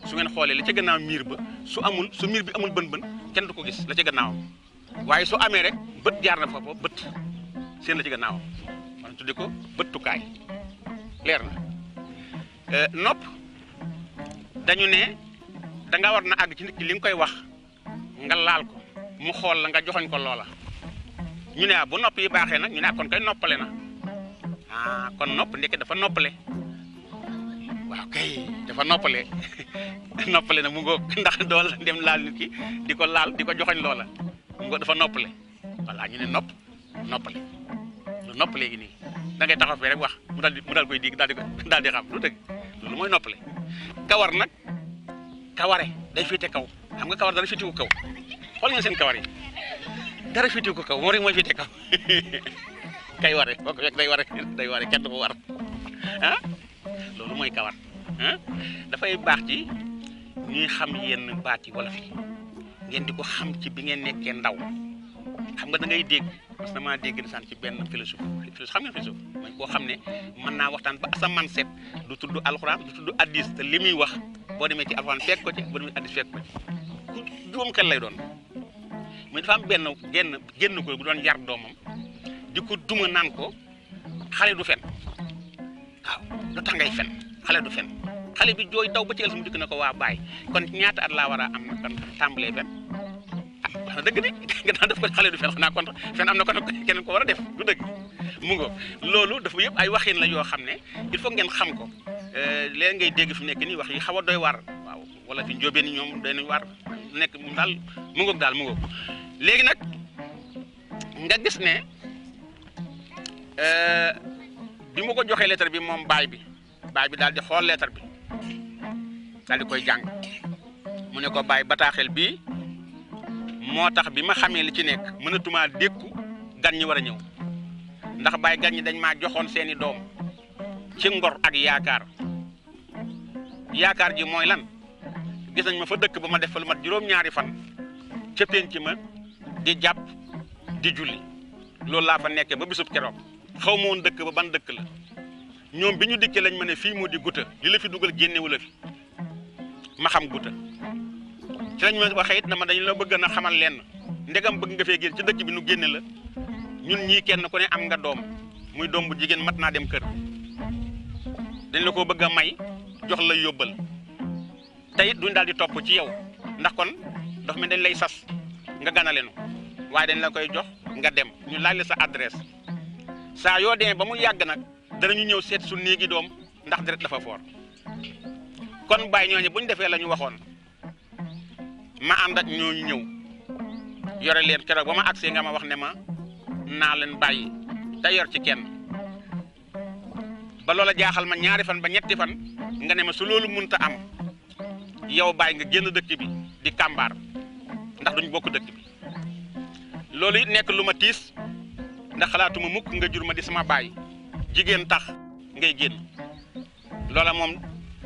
su ngeen xoolee la ca gannaaw miir ba su miir bi amul bën kenn du ko gis la ca gannaawam waaye su amee rek bët jaar na foofu bët seen la ci gannaawam man tudde ko bëttukaay leer na nopp dañu ne danga war na àgg ci nit ki li nga koy wax nga laal ko mu xool la nga joxoñ ko loola ñu ne bu nopp yi baaxee nag ñu ne kon koy noppale na kon nopp ndeke dafa noppale waaw kay dafa noppale noppale na mu ngoog ndax dool dem laal nit ki di ko laal di ko joxoñ loola mu ngoog dafa noppale voilà ñu ne noppale lu nopp léegi nii da ngay taxaw fee rek wax mu daal koy dégg daal di xam lu dëgg loolu mooy noppale kawar nag kaware day féete kaw xam nga kawar dara féete ko kaw xool ngeen seen kawar yi dara féete ko kaw moo rek mooy féete kaw kay ware boo ko fekk day ware kenn du ko war loolu mooy kawar dafay baax ci ñuy xam yenn baati wolof yi ngeen di ko xam ci bi ngeen nekkee ndaw xam nga da ngay dégg parce que maa dégg ci benn philosophe xam ngeen philosophe mooy koo xam ne mën naa waxtaan ba asamaan set du tudd alxuraan du tudd addis te li muy wax boo demee ci alxuraan fekk ko ci boo demee addis fekk ko ci ku juum xel lay doon muy dafa am benn génn ko bu doon yar doomam di ko duma naan ko xale du fen waaw lu tax ngay fen xale du fen xale bi jooy daw ba ci mu dikk na ko waa bàyyi kon ñaata at laa war a am na kon tàmbalee fen wax na dëgg de nga daan def ko xale du fen xanaa kon fen am na kon keneen ko war a def du dëgg mu ngo loolu dafa yëpp ay waxin la yoo xam ne il faut ngeen xam ko léegi ngay dégg fi mu nekk nii wax yi xaw a doy war waaw wala fi njóobeen ni ñoom doy nañ war nekk mu daal mu ngoog daal mu ngoog léegi nag nga gis ne bi mu ko joxee lettre bi moom baay bi daal di xool lettre bi daal di koy jàng mu ne ko baay bataaxel bii moo tax bi ma xamee li ci nekk mënatumaa dékku gan ñi war a ñëw ndax baay gan ñi dañ maa joxoon seeni doom ci ngor ak yaakaar ji mooy lan gis nañ ma fa dëkk ba ma def fa lu mat juróom-ñaari fan ca penc ma di jàpp di julli loolu laa fa nekkee ba bisub keroog xaw ma woon dëkk ba ban dëkk la ñoom bi ñu dikkee lañ ma ne fii moo di guta li la fi dugal génnewu la fi ma xam guta ci lañ ma waxee it na ma dañu la bëgg na xamal lenn ndegam bëgg nga fee génn ci dëkk bi nu génne la ñun ñii kenn ku ne am nga doom muy doom bu jigéen mat naa dem kër dañ la ko bëgg a may jox la yóbbal te it duñ daal di topp ci yow ndax kon dafa mel dañ lay sas nga ganaleenu waaye dañ la koy jox nga dem ñu laaj la sa adresse saa yoo demee ba mu yàgg nag danañu ñëw seet su néegi doom ndax deret dafa foor kon bàyyi ñooñu bu ñu defee la ñu waxoon ma ànd ak ñooñu ñëw yore leen keroog ba ma agsee nga ma wax ne ma naa leen bàyyi te yor ci kenn ba loola jaaxal ma ñaari fan ba ñetti fan nga ne ma su loolu munta am yow bàyyi nga génn dëkk bi di kàmbaar ndax duñ bokk dëkk bi loolu it nekk lu ma tiis ndax xalaatuma mukk nga jur ma di sama baay jigéen tax ngay génn loola moom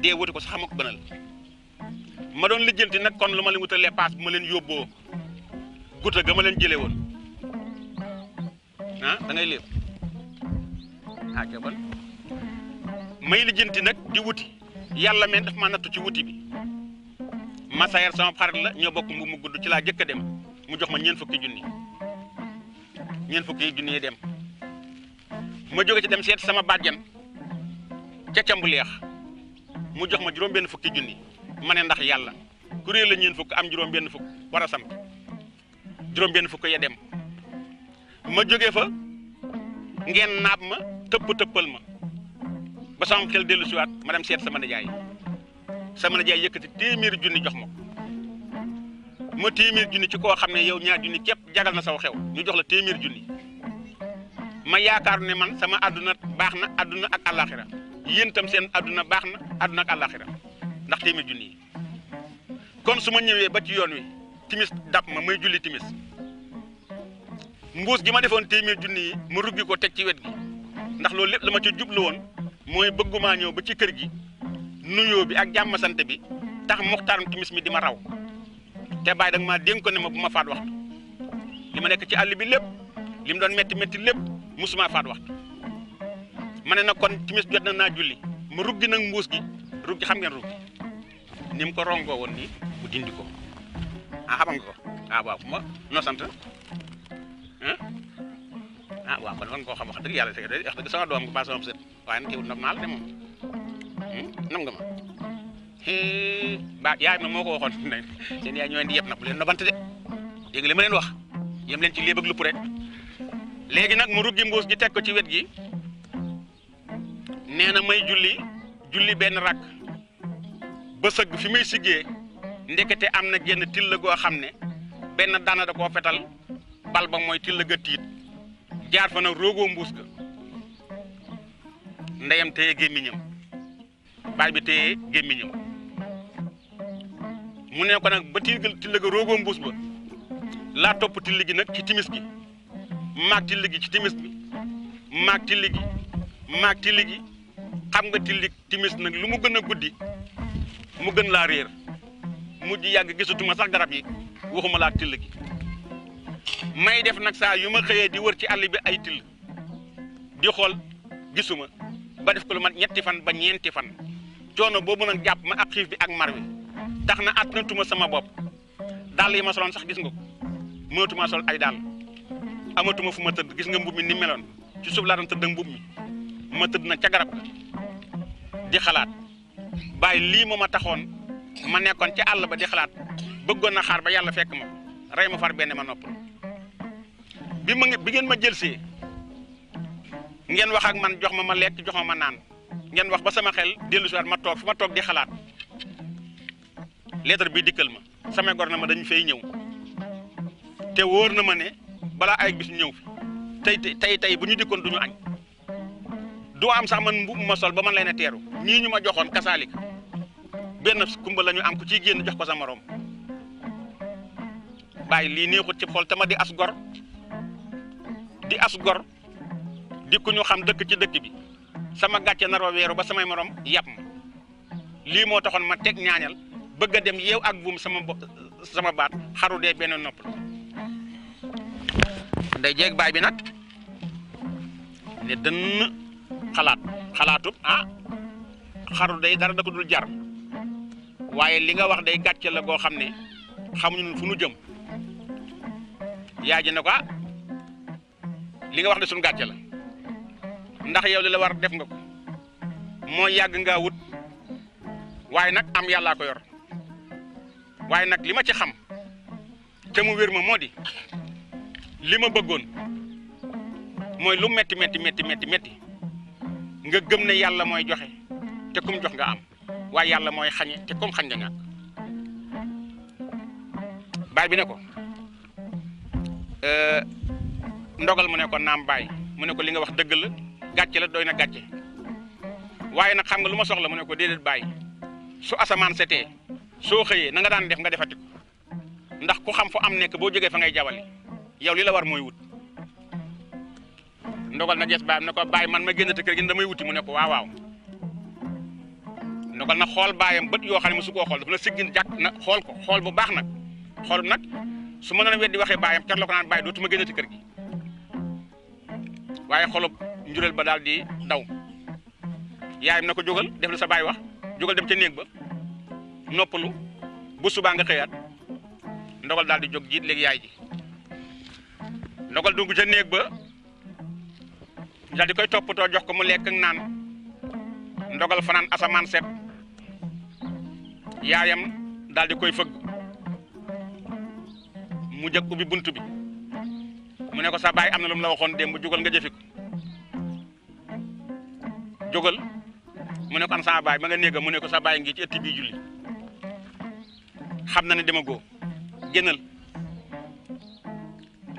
dee wuti ko sax ma ko gënal ma doon lijjanti nag kon lu ma leen wutalee paas bu ma leen yóbboo guta ga ma leen jëlee woon ah da ngay léeb ah ca bon may lijjanti nag di wuti yàlla men daf ma nattu ci wuti bi ma sayar sama xarit la ñoo bokk mu gudd ci laa jëkk a dem mu jox ma ñeent fukki junni yi dem ma jóge ci dem seet sama bàjjan ca cambu leex mu jox ma juróom benn fukki junni ma ne ndax yàlla kuréel la ñeent fukk am juróom benn fukk war a sant juróom benn fukk ya dem ma jóge fa ngeen naab ma tëppal ma ba sama xel dellu siwaat ma dem seet sama nijaay yëkkati téeméeri junni jox ma téeméeri junni ci koo xam ne yow ñaar junni képp jagal na saw xew ñu jox la téeméeri junni ma yaakaar ne man sama àdduna baax na àdduna ak àllaaxira yéen tam seen àdduna baax na àdduna ak àllaaxira ndax téeméeri junni yi kon su ma ñëwee ba ci yoon wi timis dab ma may julli timis mbuus gi ma defoon téeméeri junni yi ma ruggi ko teg ci wet gi ndax loolu lépp la ma ci jublu woon mooy bëggumaa ñëw ba ci kër gi nuyoo bi ak jàmm sant bi tax muxtaaram timis mi di ma raw te bàyyi danga maa dénk ko ne ma bu ma faat waxtu li ma nekk ci àll bi lépp li mu doon métti lépp musuma faat waxtu ma ne nag kon timis jot na naa julli ma ruggi nag mbuus gi ruggi xam ngeen ruggi ni mu ko rongoo woon nii mu dindi ko xam nga ko waaw ma noo sant waaw kon war nga koo xam wax dëgg yàlla wax dëgg sama doom nga ba sama sët waaye nag teewul nag naa la de moom nam nga ma ba yaay ma moo ko waxoon ne seen yaay ñooy di yëpp nag bu leen nobante de dégg nga li ma leen wax yem leen ci léeb ak lupp rek léegi nag mu ruggi mbuus gi teg ko ci wet gi nee na may julli benn rakk ba sëgg fi may siggee ndekete am na génn till goo xam ne benn dana da koo fetal bal ba mooy till ga tiit jaar fa nag roogoo mbuus ga ndeyam téye gémmiñam baay bi téye gémmiñam mu ne ko nag ba till ga roogoo mbuus ba laa topp till gi nag ci timis gi maag till gi ci timis bi maag till gi xam nga till timis nag lu mu gën a guddi mu gën laa réer mujj yàgg gisatuma sax garab yi waxuma laa till gi may def nag saa yu ma xëyee di wër ci àll bi ay till di xool gisuma ba def ko lu mat ñetti fan ba ñeenti fan coono boobu nag jàpp ma ak xiif bi ak mar wi tax na attanatuma sama bopp dàll yi ma soloon sax gis nga ko mënatuma sol ay dàll amatuma fu ma tëdd gis nga mbub mi ni meloon ci suuf laa doon tëdd ak mbub mi ma tëdd na ca garab di xalaat bàyyi lii moo ma taxoon ma nekkoon ci àll ba di xalaat bëggoon na xaar ba yàlla fekk ma rey ma far benn ma nopp bi ngeen ma jëlsee ngeen wax ak man jox ma lekk jox ma naan ngeen wax ba sama xel dellu si waat ma toog fi ma toog di xalaat lettre bi dikkal ma sama gor na ma dañu fay ñëw te wóor na ma ne balaa ay bis ñëw fi tey bu ñu dikkoon duñu añ du am sax man mbubb ma sol ba man leen a teeru ñii ñu ma joxoon kasaalik benn kumba la ñu am ku ciy génn jox ko sa morom bàyyi lii neexut ci xol te ma di as gor di ku ñu xam dëkk ci dëkk bi sama gàcce naroo weeru ba samay morom yàpp ma lii moo taxoon ma teg ñaañal bëgg a dem yeew ak buum sama baat xaru dee benn nopp nday jeeg baay bi nag ne dënn xalaatut xaru day dara da ko dul jar waaye li nga wax day gàcce la goo xam ne xamuñu fu nu jëm yaay ji ne ko li nga wax de suñu gàcce la ndax yow li la war def nga ko mooy yàgg ngaa wut waaye nag am yàllaa ko yor waaye nag li ma ci xam te mu wér ma moo di li ma bëggoon mooy lu metti nga gëm ne yàlla mooy joxe te kum jox nga am waaye yàlla mooy xañe te kum xañ nga ñàkk baay bi ne ko ndogal mu ne ko naam baay mu ne ko li nga wax dëgg la gàcce la doy na gàcce waaye nag xam nga lu ma soxla mu ne ko déedéet baay su asamaan setee soo xëyee na nga daan def nga defati ko ndax ku xam fu am nekk boo jógee fa ngay jawali yow li la war mooy wut ndogal na gees baayam ne ko baay man ma génnati kër gi damay wuti mu ne ko waaw ndogal na xool baayam bët yoo xam ne su koo xool dafa na siggin jàkk na xool bu baax nag xool nag su ma doon weddi waxee baayam car la ko naan baay dootuma génnati kër gi waaye xolub njureel ba daal di daw yaayam na ko jógal def la sa baay wax jógal dem ca néeg ba noppalu bu subaa nga xëyaat ndogal daal di jóg jiit léegi yaay ji ndogal dugg ca néeg ba daal di koy toppatoo jox ko mu lekk ak naan ndogal fanaan asamaan set yaayam daal di koy fëgg mu jëkk ubbi bunt bi mu ne ko sa baay am na lu mu la waxoon démb jógal nga jëfi ko jógal mu ne ko an sa baay ma nga néega mu ne ko sa baay ngi ci ëtt bii julli xam na ne dama góo génnal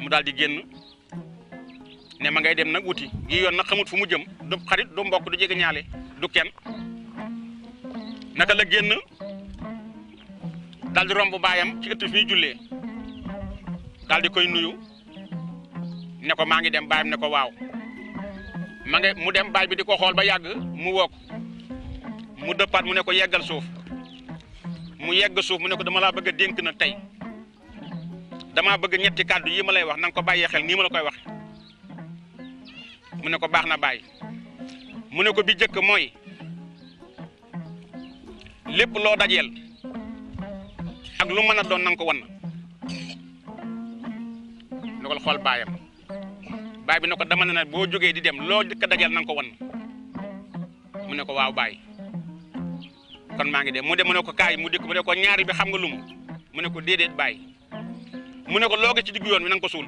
mu daal di génn ne ma ngay dem nag wuti gi yoon nag xamut fu mu jëm du xarit du mbokk du jege ñaale du kenn naka la génn daal di romb baayam ci ëtt fi ñuy jullee daal di koy nuyu ne ko maa ngi dem baayam ne ko waaw mu dem baay bi di ko xool ba yàgg mu woo ko mu dëppaat mu ne ko yeggal suuf mu yegg suuf mu ne ko dama laa bëgg a dénk na tey damaa bëgg ñetti kàddu yi ma lay wax na nga ko bàyyee xel nii ma la koy waxe mu ne ko baax na bàyyi mu ne ko bi jëkk mooy lépp loo dajeel ak lu mën a doon na nga ko wan ndogal xool baayam baay bi ne ko dama ne na boo jógee di dem loo jëkk dajeel na nga ko wan mu ne ko waaw baay kon maa ngi dem mu dem mu ne ko kaay mu dikk mu ne ko ñaari bi xam nga lu mu ne ko déedéet baay mu ne ko loo gis ci diggu yoon wi na nga ko suul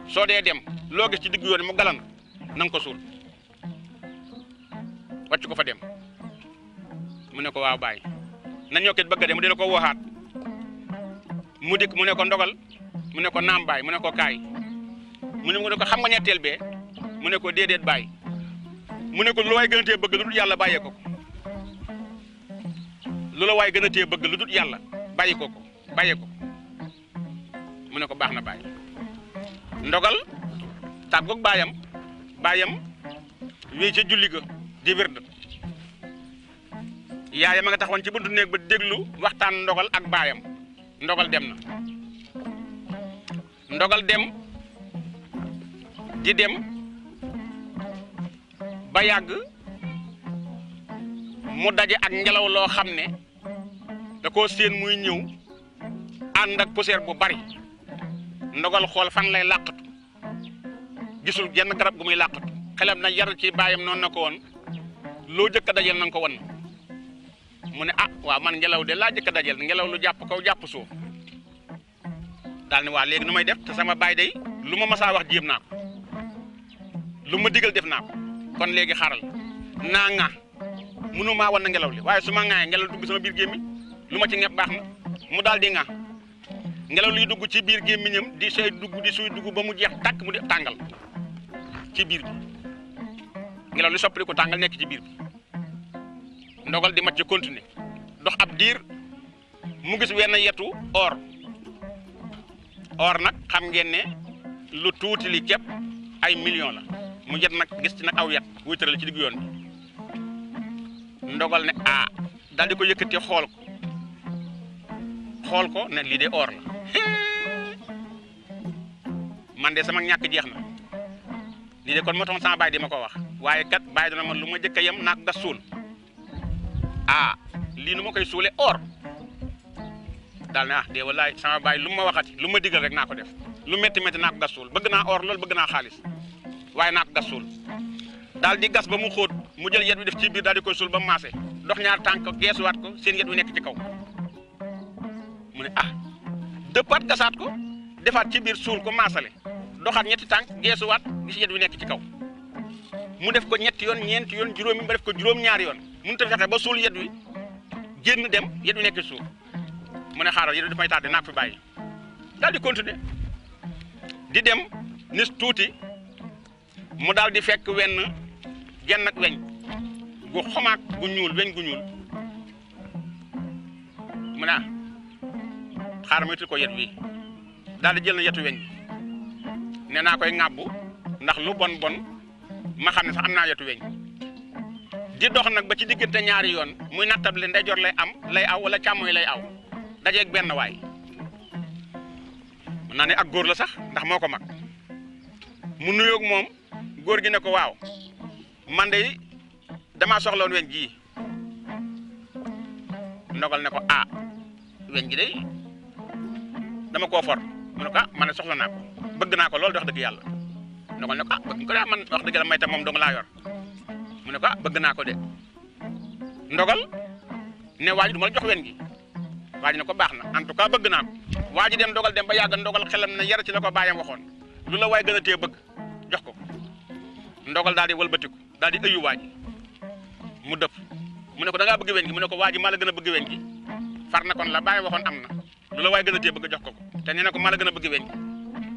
soo dee dem loo gis ci diggu yoon wi mu galan na nga ko suul wàcc ko fa dem mu ne ko waaw baay na ñokkit bëgg a dem mu dina ko waxaat mu dikk mu ne ko ndogal mu ne ko naam baay mu ne ko kaay mu ne ko xam nga ñetteel bee mu ne ko déedéet baay mu ne ko lu waay gën a tee bëgg lu dul yàlla bàyyee ko ko lu la waay gën a tee bëgg lu dul yàlla bàyyi ko bàyyee ko mu ne ko baax na baay ndogal tàggoog baayam wéy ca julli ga di wird yaayam a nga taxawoon ci buntu néeg ba déglu waxtaan ndogal ak baayam ndogal dem na ndogal dem di dem ba yàgg mu daje ak ngelaw loo xam ne da koo séen muy ñëw ànd ak poussière bu bari ndogal xool fan lay làqatu gisul genn garab gu muy làqatu xelam na yar ci baayam noonu na ko woon loo jëkk a dajeel na nga ko wan mu ne ah waaw man ngelaw de laa jëkk a dajeel ngelaw lu jàpp kaw jàpp suuf daal ne waa léegi nu may def te sama baay day lu ma masaa wax jéem naa ko lu ma digal def naa ko kon léegi xaaral naa ŋa mënu maa wan na ngelaw li waaye su ma ŋaayee ngelaw dugg sama biir gémmiñ lu ma ci ñepp baax na mu daal di ŋa ngelaw liy dugg ci biir gémmiñam di sooy dugg di suy dugg ba mu jeex tàkk mu di tàngal ci biir bi ngelaw li soppali ko tàngal nekk ci biir bi ndogal di mat ci continuer dox ab diir mu gis wenn yetu or nag xam ngeen ne lu tuuti li képp ay millions la mu jet nag gis ci nag aw yet wuy tëral ci diggu yoon bi ndogal ne ah daal di ko yëkkati xool ko ne lii de or la man de sama ñàkk jeex na lii de kon moo tax sama baay di ma ko wax waaye kat baay dana man lu ma jëkk a yem naa ko gas suul ah lii nu ma koy suulee or daal ne ah de wallaay sama baay lu ma waxati lu ma digal rek naa ko def lu métti métti naa ko gas suul bëgg naa or loolu bëgg naa xaalis waaye naa ko gas suul daal di gas ba mu xóot mu jël yet wi def ci biir daal di koy suul ba mu maase dox ñaar tànk geesuwaat ko seen yet wi nekk ci kaw mu ne ah dëppaat gasaat ko defaat ci biir suul ko maasale doxaat ñetti tànk geesuwaat gis yet wi nekk ci kaw mu def ko ñetti yoon ñeenti yoon juróomi ba def ko juróom-ñaari yoon mënut a fexe ba suul yet wi génn dem yet wi nekk ci suuf mu ne xaaral yet wi dafay tardé naa ko fi bàyyi daal di continuer di dem nis tuuti mu daal di fekk genn ak weñ gu xomaak gu ñuul weñ gu ñuul mu ne ah xaaral ma itul ko yet wi daal di jël na yetu weñ nee naa koy ŋàbbu ndax lu bon bon ma xam ne sax am naa yetu weñ di dox nag ba ci diggante ñaari yoon muy nattable ndeyjoor lay aw wala càmmooy lay aw dajeeg benn waay mën naa ne ak góor la sax ndax moo ko mag mu nuyoog moom góor gi ne ko waaw man de damaa soxla woon weñ ji ndogal ne ko ah weñ gi de dama koo for mu ne ko ah man de soxla naa ko bëgg naa ko loolu di wax dëgg yàlla ndogal ne ko ah bëgg ko daa man wax dëgg yàlla may tam moom dong laa yor mu ne ko ah bëgg naa ko de ndogal ne waa ji du ma la jox weñ gi waa ji ne ko baax na en tout cas bëgg naa ko waa ji dem ndogal dem ba yàgg ndogal xelam ne yar ci la ko bàyyam waxoon lu la waay gën a tee bëgg jox ko ndogal daal di wëlbatiku daal di ëyyu waa ji mu dëpp mu ne ko da ngaa bëgg weñ gi mu ne ko waa ji maa la gën a bëgg weñ gi far na kon la bàyyi waxoon am na lu la waay gën a tee bëgg jox ko te nee na ko maa la gën a bëgg weñ gi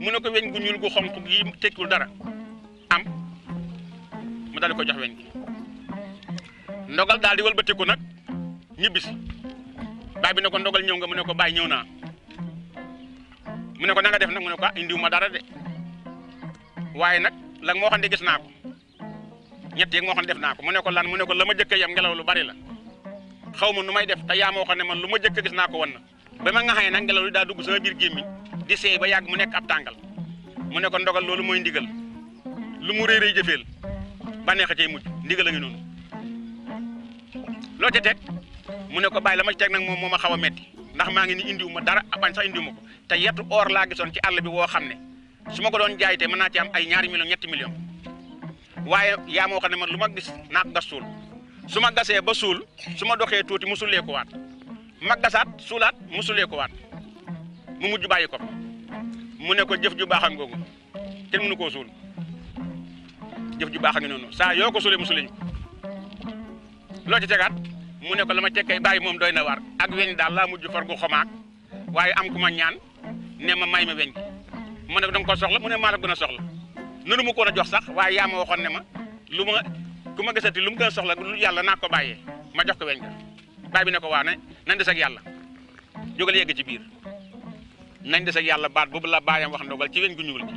mu ne ko weñ gu ñuul gu xonq gi tekkul dara am mu daal di ko jox weñ gi ndogal daal di wëlbatiku nag ñibbisi baay bi ne ko ndogal ñëw nga mu ne ko baay ñëw naa mu ne ko na nga def nag mu ne ko indiwu ma dara de waaye nag la moo xam ne gis naa ko ñett yeeg moo xam ne def naa ko mu ne ko lan mu ne ko la ma jëkk a yem ngelaw lu bari la xaw ma nu may def te yaa moo xam ne man lu ma jëkk a gis naa ko wan na ba ma nga xëy nag ngelaw li daa dugg sama biir gémmiñ di seey ba yàgg mu nekk ab tàngal mu ne ko ndogal loolu mooy ndigal lu mu réeréy jëfeel bànneex a cay mujj ndigal a ngi noonu loo ca teg mu ne ko bàyyi la ma ci teg nag moom moo ma xaw a metti ndax maa ngi ni indiwu ma dara bañ sax indiwu ma ko te yetu or laa gisoon ci àll bi woo xam ne su ma ko doon jaay te mën naa ci am ay 2 millions 3 millions waaye yaa moo xam ne man lu ma gis naa ko gas suul su ma gasee ba suul su ma doxee tuuti mu sulee ko waat ma gasaat suulaat mu sulee ko waat mu mujj bàyyi ko mu ne ko jëf ju baax a ngoogu kenn mënu koo suul jëf ju baax a ngi noonu saa yoo ko sulee mu suleñ loo ci tegaat mu ne ko la ma tekkay bàyyi moom doy na waar ak weñ daal laa mujj far gu xomaak waaye am ku ma ñaan ne ma may ma weñ gi mu ne ko danga ko soxla mu ne maa la gën a soxla nunu mu ko a jox sax waaye yaa ma waxoon ne ma lu ma ku ma gisati lu mu gën a soxla lu yàlla naa ko bàyyee ma jox ko weñ ga baay bi ne ko waa ne nañ des ak yàlla jógal yegg ci biir nañ des ak yàlla baat boobu la baayam wax ndogal ci weñ gu ñuul gi